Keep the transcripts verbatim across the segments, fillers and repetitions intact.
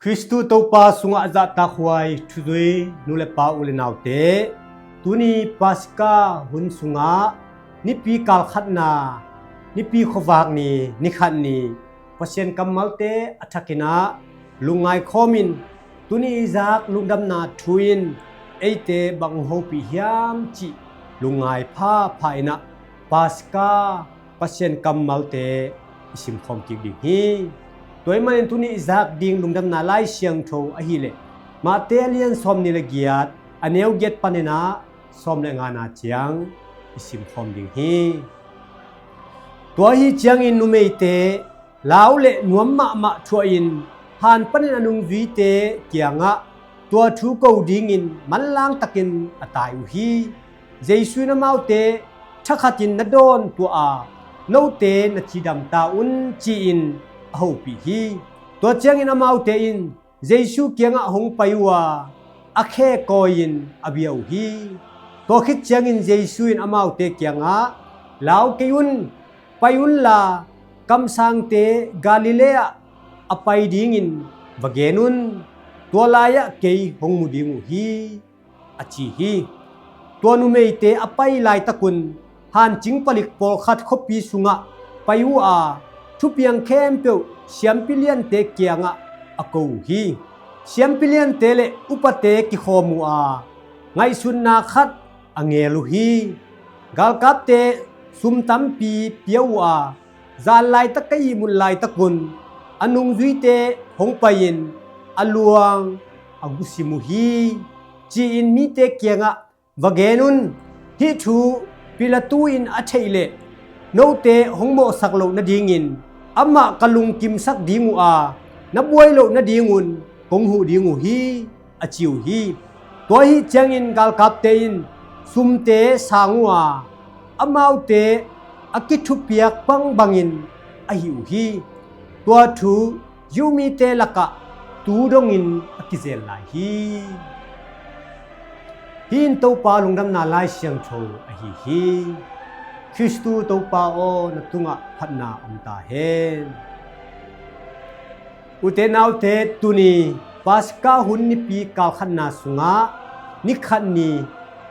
Khristu Topa sungah zahtakhuai thuzui nu le pa, u le naute, tuni Paska hun sungah nipi kalkhatna, nipi khuavak ni, nikhat ni, Pasian kammalte a thakin ah lungngai khawmin tuni i zak lungdamna thu in eite bang hopih hiam cih lungngai phapha in ah Paska Pasian kammalte i simkhawm kik ding hi. Tua ahih manin tuni i zak ding lungdamna Lai Siangtho ahih leh Mate a lian sawmnih le giat, a neu giat panin ah sawm le ngana ciang i simkhawm ding hi. Tua ahi ciangin numeite lau le nuam mahmah thuahin han panin a nungzuite kiangah tua thu ko dingin manlang takin a tai uh hi. Jesu in amaute thakhatin na dawn tuah a, note na cidam ta un, ci-in a hopih hi. Tua ciangin amaute in Jesu kiangah hong pai uh a, a khe kawi-in a bia uh hi. Tua khit ciangin Jesu in amaute kiangah, lau kei un, pai unla kamsangte Galilee ah a pai dingin va gen un, tua lai-ah kei hong mu ding uh hi, a ci hi. Tua numeite a pai laitakun hancing palik pawlkhat khuapi sungah pai uh a, thupiang khempeuh siampi liante kiangah a ko uh hi. Siampi liante le upate kikhawm uh a, ngaihsutna khat a ngel uh hi. Galkapte sum tampi pia uh a, zan laitak ka ihmut laitakun a nungzuite hong pai-in a luang a gusim uh hi, ci-in mite kiangah va gen un. Hih thu Pilatu in a theih leh note hong mawhsak loh nadingin amah ka lungkimsak ding uh a, na buai loh nadingun kong huh ding uh hi, a ci uh hi. Tua ahi ciangin galkapte in sumte sang uh a, amaute a kithupiak bangbangin a hih uh hi. Tua thu Jew mite lakah tu dongin a kizel lai hi. Hih in Topa lungdamna Lai Siangtho ahi hi. Khristu Topa aw, na tungah phatna om ta hen. Ute naute, tuni Paska hun nipi kalkhatna sungah nikhat ni,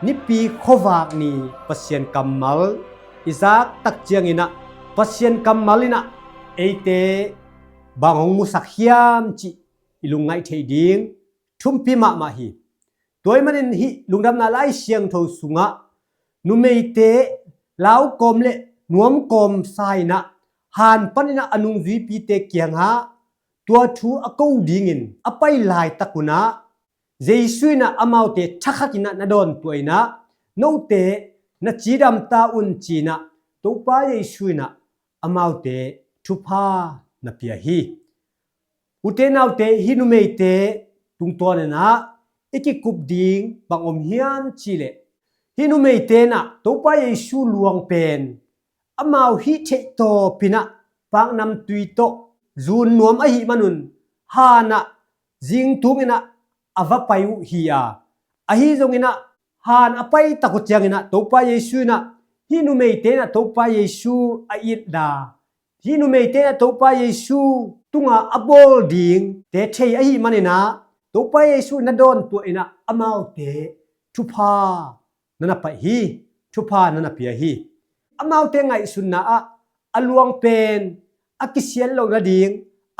nipi khuavak ni Pasian kammal i zak tak ciangin ah Pasian kammal in ah eite bang hong musak hiam cih i lungngaih theih ding thumpi mahmah hi. Tua ahih manin hih lungdamna Lai Siangtho sungah numeite lau kawm le nuam kawm sa in ah han panin ah a nungzuipite kiangah tua thu a ko dingin a pai laitakun ah Jesu in ah amaute thakhatin ah na dawn tuah in ah, note na cidam ta un, ci-in ah Topa Jesu in ah amaute thupha na pia hi. Ute naute, hih numeite tungtawn in ah i kikup ding bang om hiam cih leh, hih numeite in ah Topa Jesu luang pen amau hih theih tawpin ah paknamtui tawh zun nuam ahih manun han ah zingtung in ah a va pai uh hi a, ahi zongin ah han a pai tak uh ciangin ah Topa Jesu in ah hih numeite in ah Topa Jesu a itna, hih numeite in ah Topa Jesu tunga a bawl dingte thei ahih manin ah Topa Jesu na dawn tuah in ah amaute thupha na na paih hi, thupha na na pia hi. Amaute ngaihsutna ah a luang pen a kisiat loh nading,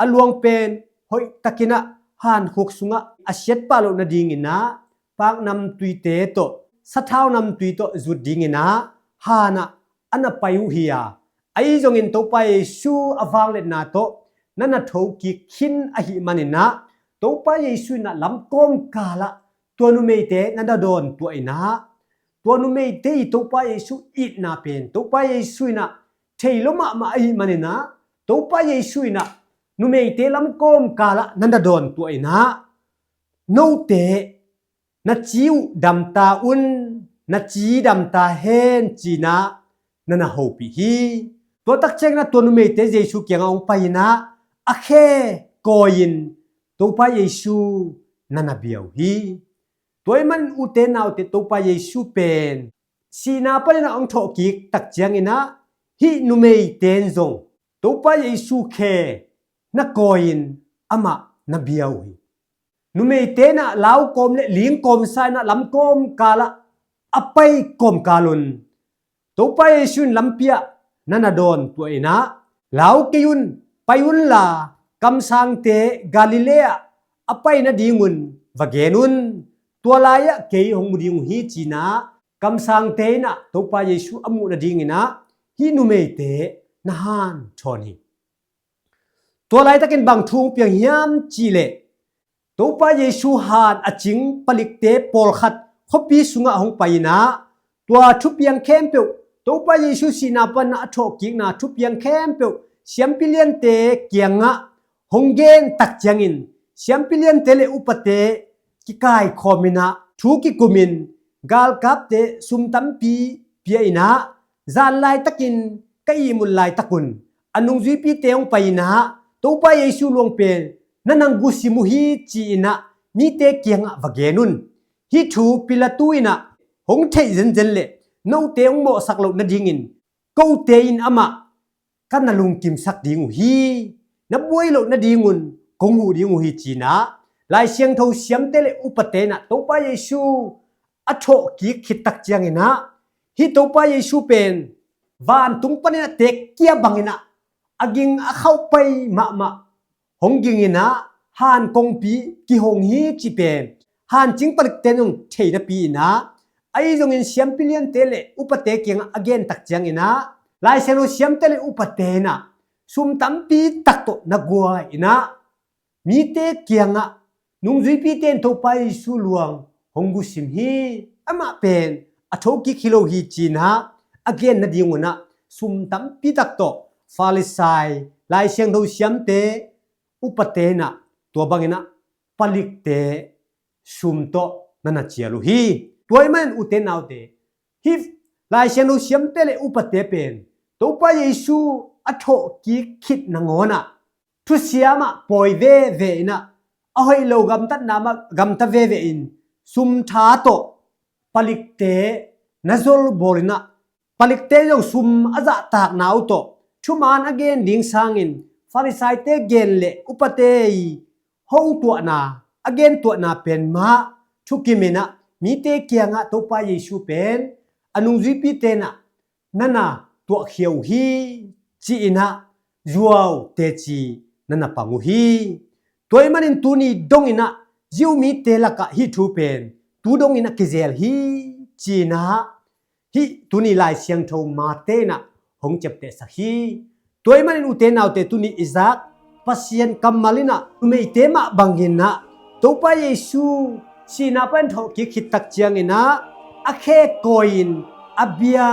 a luang pen hoih takin ah hankhuk sungah a siat pah loh nadingin ah paknamtuite tawh, sathau namtui tawh zut dingin ah han ah a na pai uh hi a, ahi zongin Topa Jesu a vangliatna tawh na na thokik khin ahih manin ah Topa Jesu in ah lamkawm kal ah tua numeite na na dawn tuah in ah, tua numeite i Topa Jesu itna pen Topa Jesu in ah thei lua mahmah ahih manin ah Topa Jesu in ah numeite lamkawm kal ah na na dawn tuah in ah, note na ci uh dam ta un, na ci dam ta hen, ci-in ah na na hopih hi. Tua tak ciangin ah tua numeite Jesu kiangah hong pai in ah a khe kawi-in Topa Jesu na na bia uh hi. Tua ahih manin ute naute, Topa Jesu pen sihna panin ah hong thawhkik tak ciangin ah hih numeite in zong Topa Jesu khe na kawi-in amah na bia uh hi. numeite in ah lau kawm le ling kawm sa in ah lam kawmkal ah a pai kawmkal un Topa Jesu in lampi ah na na dawn tuah in ah, lau kei un, pai unla kamsangte Galilee ah a pai nadingun va gen un. Tua lai-ah kei hong mu ding uh hi, ci-in ah kamsangte in ah Topa Jesu a muh nadingin ah hih numeite na hanthawn hi. Tua laitakin bang thu hong piang hiam cih leh, Topa Jesu han a cing palikte pawlkhat khuapi sungah hong pai in ah, tua thupiang khempeuh, Topa Jesu sihna pan a thawhkikna thupiang khempeuh siampi liante kiangah hong gen tak ciangin, siampi liante le upate kikaikhawm in ah thu kikumin, galkapte sum tampi pia in ah, zan laitakin ka ihmut laitakun a nungzuipite hong pai in ah, Topa Jesu luang pen na na gusim uh hi, ci-in ah mite kiangah va gen un. Hih thu Pilatu in ah hong theih zenzen leh note hong mawhsak loh nadingin kote in amah ka na lungkimsak ding uh hi, na buai loh nadingun kong huh ding uh hi, ci-in ah Lai Siangtho siamte le upate in ah Topa Jesu a thawhkik khit tak ciangin ah, hih Topa Jesu pen vantung panin a teek kia bangin ah a ging a khauh pai mahmah, hong ging in ah han kongpi kihong hi cih pen hancing palikte in zong thei napi in ah, ahi zongin siampi liante le upate kiangah a gen tak ciangin ah, Lai Siangtho siamte le upate in ah sum tampi tak tawh na guai in ah, mite kiangah nungzuipite in Topa Jesu luang hong gusim hi, amah pen a thokik hi lo hi, ci-in ah a gen nadingun ah sum tampi tak tawh Farisai, Lai Siangtho siamte, upate in ah tua bangin ah palikte sum tawh na na cial uh hi. Tua ahih manin ute naute, hih Lai Siangtho siamte le upate pen Topa Jesu a thawhkik khit nangawn ah thusia mah pawi veve in ah, a hoih lo gamtatna mah gamta veve in, sum tha tawh palikte na zolbawl in ah, palikte zong sum a zahtakna uh tawh thuman a gen ding sangin Farisaite gen le upate i hotuahna, a gentuahna pen mah thukim in ah mite kiangah Topa Jesu pen a nungzuipite in ah na na tuahkhia uh hi, ci-in ah zuau teci na na pang uh hi. Tua ahih manin tuni dongin ah Jew mite lakah hih thu pen tu dongin a kizel hi, ci-in ah hih tuni Lai Siangtho Mate in ah hong ciaptehsak hi. Tua ahih manin ute naute, tuni i zak Pasian kammal in ah numeite mah bangin ah Topa Jesu sihna pan thawhkik khit tak ciangin ah a khe kawi-in a bia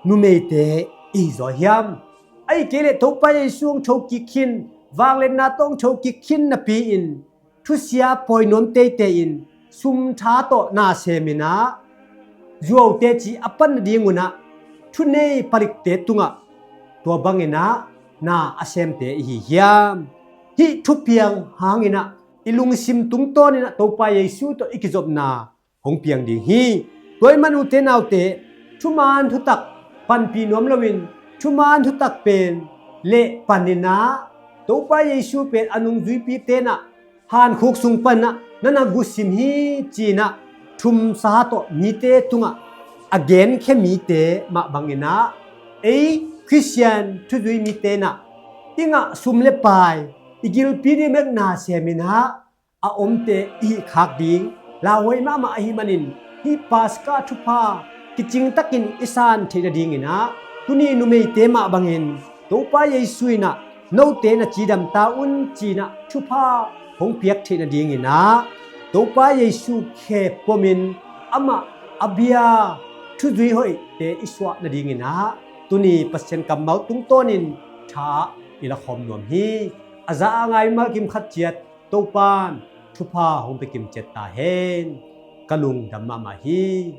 numeite i hi zaw hiam? Ahih kei leh Topa Jesu hong thokik khin, vangliatna tawh hong thokik khin napi-in thusia pawi nuam teitei in sum tha tawh na sem in ah zuau teci a pan nadingun ah thunei palikte tungah tua bangin ah na a semte i hi hiam? Hih thupiang hangin ah i lungsim tungtawnin ah Topa Jesu tawh i kizopna hong piang ding hi. Tua ahih man ute naute, thuman thutak panpih nuam loin, thuman thutak pen leh panin ah Topa Jesu pen a nungzuipite in ah hankhuk sung pan ah na na gusim hi, ci-in ah thumsa tawh mite tungah a genkhia mite mah bangin ah ei Khristian thuzui mite in ah i ngah sum le pai, i gilpi ding bek na sem in ah a omte i hih khak ding lauhuai mahmah ahih manin, hih Paska thupha kicing takin i san theih nadingin ah tuni numeite mah bangin Topa Jesu in ah note na cidam ta un, ci-in ah thupha hong piak theih nadingin ah Topa Jesu khe puamin amah a bia thuzui hoihte i suah nadingin ah tuni Pasian kammal tungtawnin tha i lakhawm nuam hi. A za a ngai mimal kim khat ciat Topa'n thupha hong pia kim ciat ta hen. Ka lungdam mahmah hi.